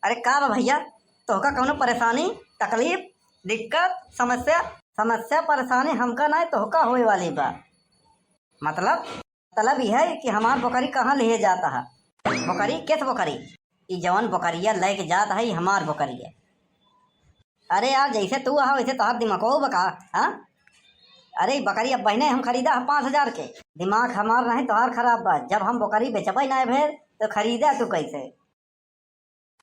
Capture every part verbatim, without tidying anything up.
अरे का बा भइया, तोहका कउनो परेसानी, तकलीफ, दिक्कत, समस्या? समस्या परेसानी हमका नाहीं, तोहका होए वाली बा। मतलब? मतलब ई है कि हमार बोकरी कहाँ लिहे जात है। बोकरी? किस बोकरी? ई जवन बोकरिया लइके जात है, ई हमार बोकरी है। अरे यार, जइसे तू अहा वइसे तोहार दिमागो बा का? हाँ? अरे ई बकरी अबहिने हम खरीदा है पाँच हजार के। दिमाग हमार नाहीं, तोहार खराब बा। जब हम बोकरी बेचबै नाहीं भइल तो खरीदा तू कइसे?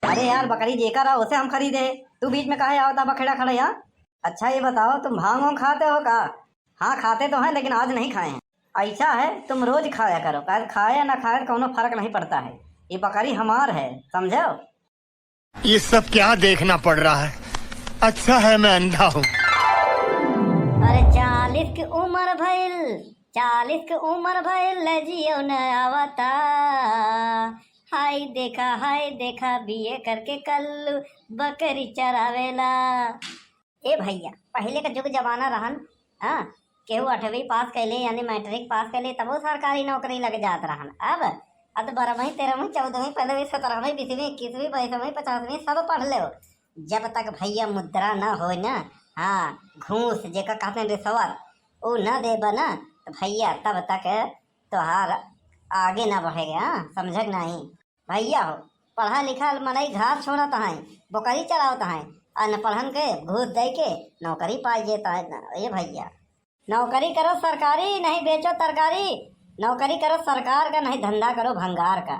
अरे यार, बकरी जेकर रहा, उसे हम खरीदे। तू बीच में काहे आवत बा बखेड़ा खड़ा, हाँ? अच्छा, ये बताओ, तुम भांग वांग खाते हो का? हाँ, खाते तो हैं, लेकिन आज नहीं खाए हैं। ऐसा है, तुम रोज खाया करो, काहे खाए या ना खाए, कौनो फर्क नहीं पड़ता है। ये बकरी हमार है, समझो? ये सब क्या देखना पड़ रहा है? अच्छा है मैं अंधा हूँ। अरे चालीस के उम्र भइल, चालीस के उम्र भइल, जियो न आवता। हाय देखा, हाय देखा, बीए करके कल्लू बकरी चरावेला। ए भइया, पहिले का जुग जमाना रहन, हाँ, केहू अठवीं पास कइले यानी मैट्रिक पास कइले तबो सरकारी नौकरी लग जात रहन। अब, अब तो बारहवीं, तेरहवीं, चौदहवीं, पन्द्रहवीं, सत्रहवीं, बीसवीं, इक्कीसवीं, बाईसवीं, पचासवीं सब पढ़ लेव। जब तक भइया मुद्रा न होय न, हाँ, घूस जेका कहते हैं रिश्वत, उ न देबा न, तो भइया तब तक तोहार आगे न बढ़ेगा, हाँ, समझक नहीं। भइया हो, पढ़ा लिखा मनई घर छोड़त हैं, बोकरी चरावत हैं, अनपढ़न के घूस दे के नौकरी पाई जेता है न, ए भइया। नौकरी करो सरकारी, नहीं बेचो तरकारी। नौकरी करो सरकार का, नहीं धंधा करो भंगार का।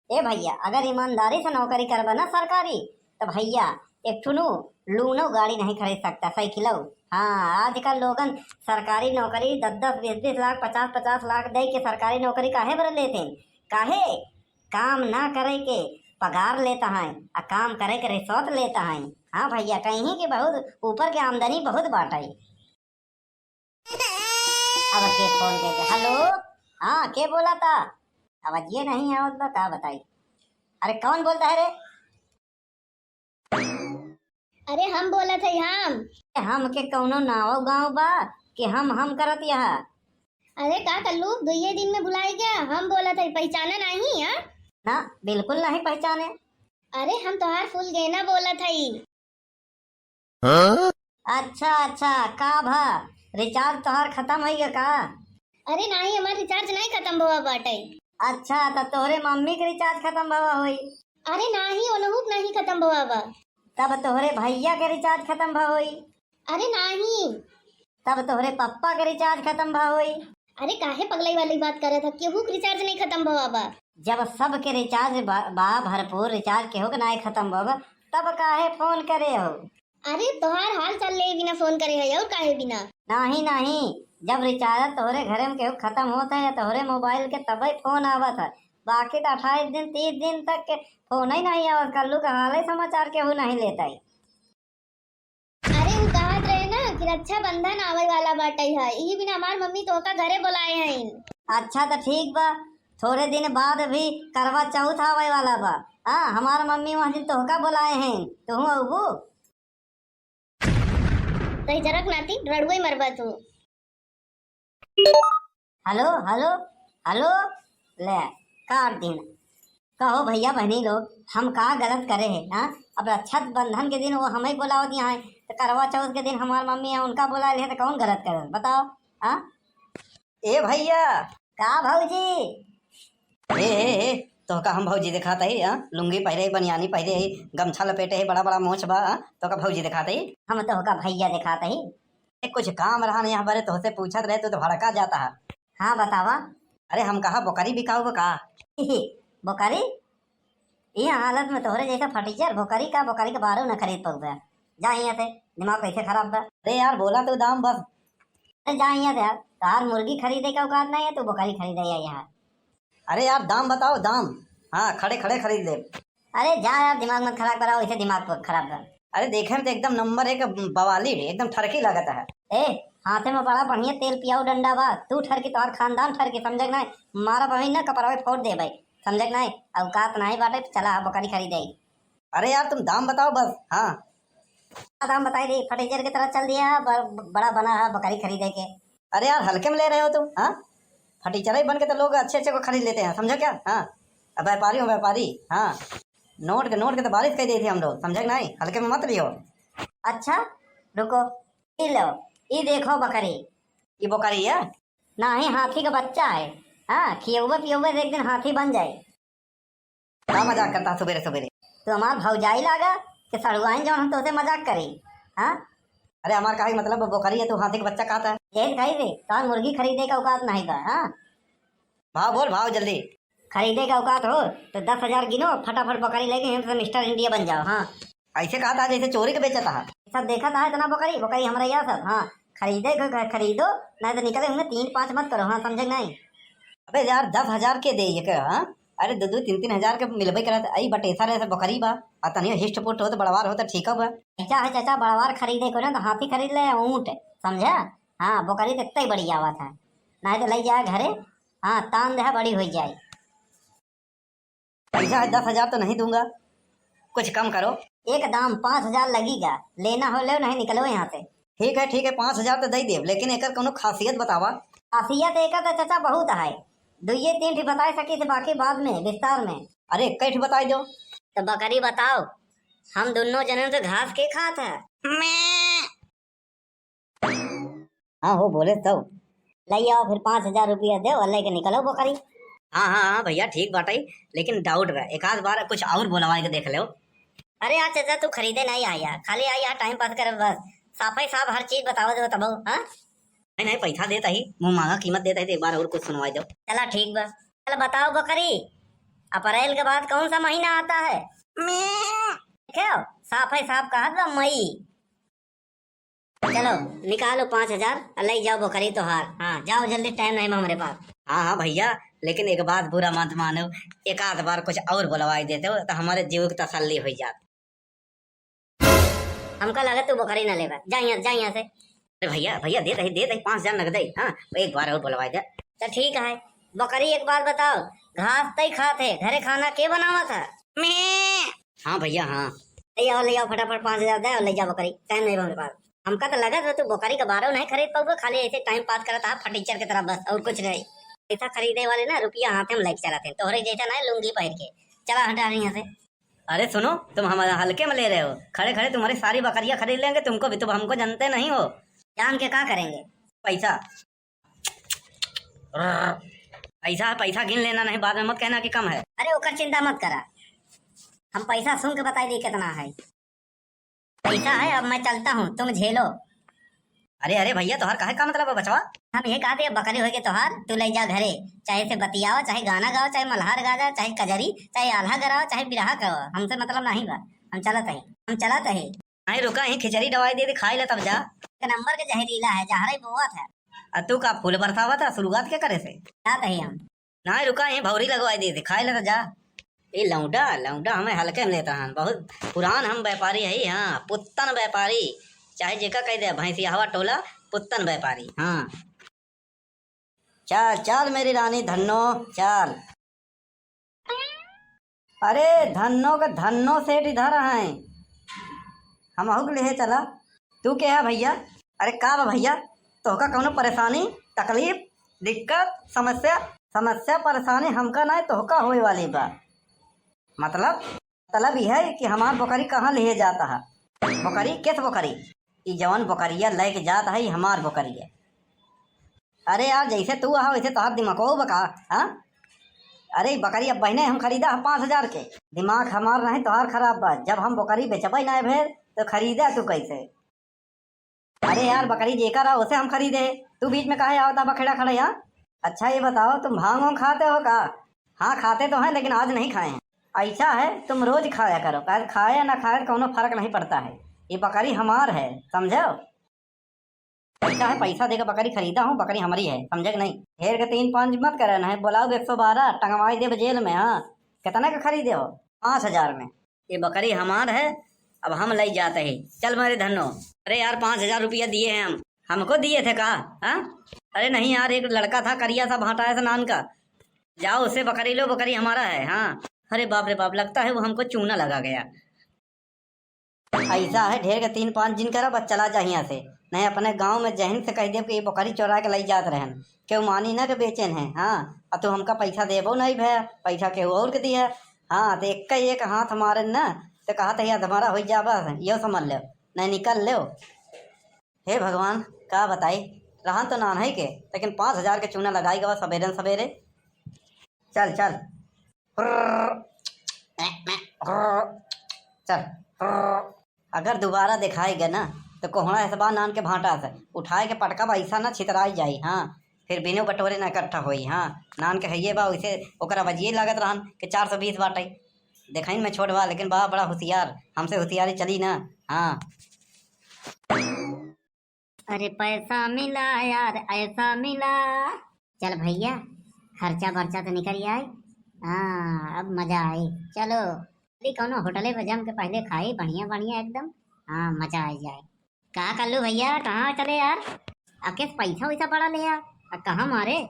ए भइया, अगर ईमानदारी से नौकरी करबा ना सरकारी, तो भइया, एक ठुनु लूनो गाड़ी नहीं खरीद सकता, साइकिलो। हाँ, आजकल लोगन सरकारी नौकरी दस दस, बीस बीस लाख, पचास पचास लाख दे के सरकारी नौकरी काहे बर लेते हैं? काहे? काम ना करे के पगार लेता है, आ काम करे के रिश्वत लेता है। हाँ भइया, कहीं के बहुत ऊपर के आमदनी बहुत बाटे। अब के फोन के, हेलो, हाँ, के बोला था? आवाजिए नहीं आवत बा, का बताई? अरे कौन बोलता है रे? अरे हम बोलत है, हम। हमके कौनो नाव गाँव बा कि हम हम करत यहाँ? अरे का कल्लू, दुइये दिन में भुलाई गया? हम बोलत है, पहचाना नहीं है? ना, बिल्कुल नहीं पहचाने। अरे हम तोहार फुल गेना बोलत है। हाँ? अच्छा, अच्छा, का भा? रिचार्ज तोहार खतम होइ गया का? अरे नाही, हमार रिचार्ज नाही खतम भवा बाटे। अच्छा, त तोहरे मम्मी के रिचार्ज खतम भवा होई। अरे नाही, ओनहु के नाही खतम भवा बा। तब तोहरे भइया के रिचार्ज खतम भवा होई। अरे नाही। तब तोहरे पप्पा के रिचार्ज खतम भवा होई। अरे काहे पगलाई वाली बात करत ह? केहू के रिचार्ज नाही खतम भवा बा। जब सबके रिचार्ज बा, बा भरपूर, रिचार्ज केहू के नाही खतम भवा, तब काहे फोन करे हो? अरे तोहार हाल चाल ले बिना फोन करे है और काहे बिना? नाही, नाही, जब रिचार्ज तोहरे घरे में केहू खतम होत है या तोहरे मोबाइल के तबे फोन आवत है, बाकी त अट्ठाईस दिन, तीस दिन तक के फोन ही नाही आवत। कल्लू का हाल ही समाचार केहू नाही लेत है। अरे उ कहत रहे ना कि रक्षाबंधन आवे वाला बाटे है, इही बिना हमार मम्मी तोहका घरे बोलाए हैं। अच्छा त ठीक बा, थोड़े दिन बाद भी करवा चौथ आवे वाला बा। हाँ, हमार मम्मी वह दिन तोहका बोलाए हैं, तुहू अबू? तही जरक नाती रड़ुए मरबा तू। हेलो, हेलो, हेलो, ले, काट दीन। कहो भइया बहनी लोग, हम का गलत करे हैं, हाँ? अब रक्षाबंधन के दिन वो हमें बोलावत यहाँ है, तो करवा चौथ के दिन हमार मम्मी है, उनका बोला ले, तो कौन गलत करे, बताओ, हाँ? ए भइया। का भौजी? ए, ए, ए, तोहका हम भौजी देखात हई, हाँ? लुंगी पहिरे हई, बनियानी पहिरे हई, गमछा लपेटे हई, बड़ा बड़ा मोछ बा, हाँ? तोहका भौजी देखात हई। हम तोहका भइया देखात हई। ए, कुछ काम रहा नहीं यहाँ पर, तोहसे पूछत रहे, तू तो भड़का जाता है। हाँ, बतावा। अरे, हम कहा बोकरी बिकाऊ बा का? बोकरी? ये हालत में तोहरे जैसा फटीचर बोकरी का, बोकरी के बारू न खरीद पउबे। जा यहाँ से, दिमाग कैसे खराब बा? अरे यार, बोला तो दाम बस। अरे जा यहाँ से यार, तार मुर्गी खरीदे का औकात नहीं है, तू बोकरी खरीदे या यहाँ। अरे यार, दाम बताओ, दाम। हाँ, खड़े खड़े खरीद ले। अरे जा यार, दिमाग मत खराब कराओ, इसे दिमाग को खराब कर। अरे देखे में तो एकदम नंबर एक बवाली भी, एकदम ठरकी लागत है। ए, हाथे में बड़ा बढ़िया तेल पियाऊ डंडा बा, तू ठरकी, तोहर खानदान ठरकी, समझे के नहीं? मारा पवी ना कपड़वे फोड़ दे भाई, समझे के नहीं? औकात नहीं बाटे, चला बोकरी खरीदे। अरे यार, तुम दाम बताओ बस। हाँ। दाम बताई दे, फटीचर की तरह चल दिया, ब-, बड़ा बना है बकरी खरीदे के। अरे यार, हल्के में ले रहे हो तुम, हाँ? फटीचर ही बन के तो लोग अच्छे अच्छे को खरीद लेते हैं, समझो क्या? हाँ, अब व्यापारी हूँ, व्यापारी। हाँ। नोट के, नोट के तो बारिश कइ देइत ही हम लोग, समझे कि नहीं? हल्के में मत लियो। अच्छा, रुको, ई लो, ई देखो बकरी। ई बकरी है? नाही, हाथी का बच्चा है। हाँ, खियौबे पियौबे से एक दिन हाथी बन जाए। का मजाक करता है सुबेरे सुबेरे? तू हमार भौजाई लागा कि सड़ुआइन जौन हम तोसे मजाक करी? हाँ? अरे हमार कहे के मतलब बकरी है, तू हाथी के बच्चा कहता है? यही कही रे, तोहार मुर्गी खरीदे का औकात नहीं बा, हाँ? भाव बोल, भाव जल्दी। खरीदे का औकात हो तो दस हजार गिनो, फटाफट बकरी लेके यहाँ से मिस्टर इंडिया बन जाओ, हाँ? ऐसे कहता है जैसे चोरी के बेचता है। सब देखा था इतना बकरी, बकरी हमरा यहाँ सब, हाँ? खरीदे ख-, ख-, खरीदो, नहीं तो निकले होंगे, तीन पाँच मत करो, हाँ, समझे नहीं? अबे यार, दस हजार के दे ये के, हाँ? अरे, दो दो तीन तीन हजार के मिलबे करत, आई बटेसर ऐसे बकरी बा, आ तनियो हिस्ट पुट हो तो बड़वार हो तो ठीक बा। चाचा है चाचा, बड़वार खरीदे को ना तो हाथी खरीद ले या ऊँट, समझा? हाँ, बकरी तो इतना ही बढ़िया बात है, नहीं तो ले जाए घरे, हाँ, तान दे बड़ी हो जाए। पैसा है दस हजार तो नहीं दूंगा, कुछ कम करो। एक दाम पाँच हजार लगेगा, लेना हो लो, नहीं निकलो यहाँ से। ठीक है, ठीक है, पाँच हजार तो दे देब, लेकिन एकर कोनो खासियत बतावा। खासियत एकर तो चाचा बहुत है, दुइये तीन ठी बताए सकी थे, बाकी बाद में विस्तार में। अरे, एक ठी बताई दो। तो बकरी बताओ, हम दोनों जनन से घास के खात है? मैं। हाँ हो, बोले तो। लई आओ फिर, पाँच हजार रुपया दे और लेके निकलो बकरी। हाँ, हाँ, हाँ भैया, ठीक बाटे, लेकिन doubt बा, एक आध बार कुछ और बोलवाए के देख लो। अरे यार चाचा, तू खरीदे नहीं आया, खाली आई यहाँ time pass करे बस। साफे साफ हर चीज बतावा दे तबो, हाँ? नहीं, नहीं, पैसा देता ही, मुँह मांगा कीमत देता ही, तो एक बार और कुछ सुनवाई दो। चला ठीक बा। चल बताओ बकरी, अप्रैल के बाद कौन सा महीना आता है? मैं। देखो, साफे साफ कहा था, मई। चलो, निकालो पाँच हजार और ले जाओ बकरी तोहार। हाँ, जाओ जल्दी, time नहीं बा हमरे पास। हाँ, हाँ भैया, लेकिन एक बात बुरा मत मानो, एक आध बार कुछ और बुलवाई देते हो तो हमारे जीव की तसल्ली हो जात। हमका लगा तू बकरी ना लेबा, जा यहाँ, जा यहाँ से। अरे भैया, भैया, दे दही, दे दही, पाँच हजार नगदे, हाँ, एक बार और बुलवाई दे। तो ठीक है, बकरी एक बात बताओ, घास तई खात है, घरे खाना के बनावा था? मैं। हाँ भैया, हाँ। ले आओ, ले आओ, फटाफट पाँच हजार दे और ले जाओ बकरी, time नहीं बा हमरे पास। हमका तो लगत है तू बकरी के बारह नहीं खरीद पाउबे, खाली ऐसे time pass करत है फटीचर के तरह बस, और कुछ नहीं। पैसा खरीदे वाले ना रुपया हाथे में लेके चलत हैं, तोहरे जैसा ना लुंगी पहन के। चला हटा यहाँ से। अरे सुनो, तुम हमारा हल्के में ले रहे हो, खड़े खड़े तुम्हारी सारी बकरियां खरीद लेंगे तुमको भी, तुम हमको जानते नहीं हो। जान के का करेंगे? पैसा। पैसा है, पैसा गिन लेना, नहीं बाद में मत कहना कि कम है। अरे ओकर चिंता मत करा, हम पैसा सुन के बताई दी कितना है। पैसा है, अब मैं चलता हूँ, तुम झेलो। अरे, अरे भैया, तोहार काहे का मतलब है बचवा? हम ये कहते हैं, बकरी होके तोहार, तू ले जा घरे, चाहे से बतियावा, चाहे गाना गावा, चाहे मल्हार गाजा, चाहे कजरी, चाहे आल्हा गरावा, चाहे बिरहा करवा, हमसे मतलब नहीं बा, हम चलत ही, हम चलत ही। नहीं रुका, यहीं खिचड़ी डवाई दे दे, खाई ले तब जा। एक नंबर के जहरीला है, जहरे बोआ था। आ तू का फूल बरसावा था शुरुआत के करे से? जात ही हम। नाही रुका, यहीं भौरी लगवाई देते, खाए ले तो जा। ए लौंडा, लौंडा हमें हल्के में लेता हन, बहुत पुरान हम व्यापारी है, हाँ, पुत्तन व्यापारी, चाहे जेका कह दे, भैंसियावा टोला, पुत्तन व्यापारी, हाँ। चाल, चाल मेरी रानी धन्नो, चाल। अरे धन्नो के धन्नो सेठ इधर हैं, हम अहू के लेहे चला। तू के है भैया? अरे का बा भैया, तोहका कौनो परेशानी, तकलीफ, दिक्कत, समस्या? समस्या परेशानी हमका ना, तोहका होए वाली बा। मतलब, मतलब यह है कि हमार बकरी कहाँ लेहे जाता है? बकरी? किस बकरी? ई जवन बकरिया लेके जात है, ई हमार बकरिया। अरे यार, जैसे तू आहा वैसे तोहार दिमागो बा का? हाँ? अरे ई बकरी अब बहिने हम खरीदा है पाँच हजार के। दिमाग हमार नहीं तोहार खराब बा, जब हम बकरी बेचबे नहीं भेल तो खरीदा तू कैसे? अरे यार, बकरी जेकर रहा उसे हम खरीदे, तू बीच में काहे आवता बखेड़ा खड़ा यहाँ? अच्छा ये बताओ, तुम भांग वांग खाते हो का? हाँ खाते तो हैं, लेकिन आज नहीं खाए हैं। ऐसा है, तुम रोज खाया करो, काहे खाए या ना खाए कौनो फर्क नहीं पड़ता है। ये बकरी हमार है, समझो? पैसा है, पैसा देके बकरी खरीदा हूँ, बकरी हमारी है, समझे कि नहीं? ढेर के तीन पाँच मत करे ना है, बुलाओ एक सौ बारह, टंगवाई देब जेल में। हाँ, कितना का खरीदे हो? पाँच हजार में। ये बकरी हमार है, अब हम ले जाते हैं। चल मेरे धन्नो। अरे यार, पाँच हजार रुपया दिए हैं हम, हमको दिए थे का? हाँ? अरे नहीं यार, एक लड़का था करिया सा भाटा है नान का, जाओ उससे बकरी लो, बकरी हमारा है। हाँ। अरे बाप रे बाप, लगता है वो हमको चूना लगा गया। ऐसा है, ढेर के तीन पाँच जिन करा, बस चला जा यहाँ से, नहीं अपने गाँव में जहन से कह देब कि ये बकरी चोरा के लई जात रहन, केहू मानी ना के बेचेन है। हाँ, और तू हमका पैसा देबो नहीं भैया, पैसा केहू और के दिया। हाँ, तो एक का एक हाथ मारे ना, तो कहत है, "अधमरा हो जाबा, यो समझ लेव, नहीं निकल लेव।" हे भगवान, का बताई, रहन तो नान्है के, लेकिन पाँच हजार के चूना लगाई गवा सबेरे न सबेरे। चल, चल। चल। अगर दोबारा दिखाई गए ना, तो कोहड़ा ऐसे बा नान के भाटा से, उठाए के पटका बा, ऐसा ना छितराई जाई, हाँ। फिर बिनु बटोरे ना इकट्ठा होई, हाँ। नान के हइये बा, वैसे ओकरा वजिए लागत रहन कि चार सौ बीस बाटे। देखाइन में छोट बा, लेकिन बा बड़ा होशियार, हमसे होशियारी चली ना, हाँ। अरे पैसा मिला यार, ऐसा मिला। चल भैया, खर्चा बर्चा तो निकल आए। हाँ, अब मजा आई। चलो, चली कौनो होटले पे जम के पहले खाई, बढ़िया बढ़िया एकदम। हाँ, मजा आ जाए। का कल्लू भैया, कहाँ चले यार? अकेस पैसा वैसा बड़ा ले यार, आ कहाँ मारे?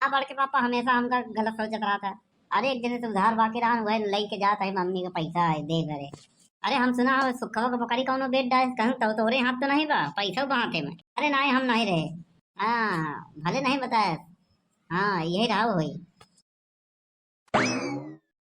आ बड़के पापा हमेशा हमका गलत सोचत रहा था। अरे एक जने से उधार बाकी रहन, वह लई के जात है, मम्मी के पैसा है दे करे। अरे हम सुना हो सुखवा के पकड़ी कौनो बेट डाइस, कहूँ तो तोरे हाथ तो नहीं बा, पैसा बा हाथे में। अरे नहीं, हम नहीं रहे। हाँ, भले नहीं बताए। हाँ, यही रहा होई।